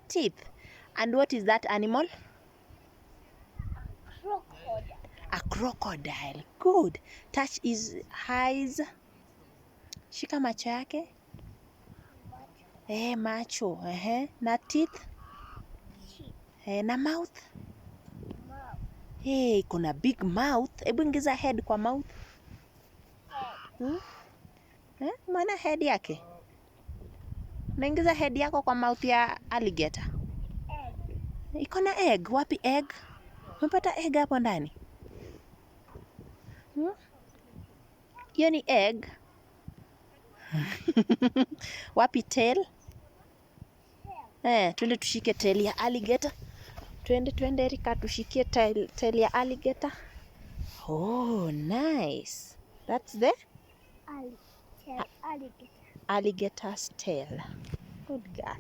Teeth. And what is that animal? Crocodile. A crocodile. Good. Touch his eyes. Shika macho yake. Macho. Eh, macho. Ehe. Na teeth. Teeth. Eh, na mouth. Mouth. Hey, kuna big mouth. Hebu ingiza head kwa mouth. Head. Hmm? Eh, umeona head yake? Unaingiza head yako kwa mouth ya alligator. Egg. Iko na egg. Wapi egg? Umepata egg hapo ndani? Hmm? Hiyo ni egg. Wapi tail? Tail. Eh, twende tushike tail ya alligator. Twende twende Erika tushikie tail ya alligator. Oh, nice. That's the Tail. Alligator. Alligator's tail. Good girl.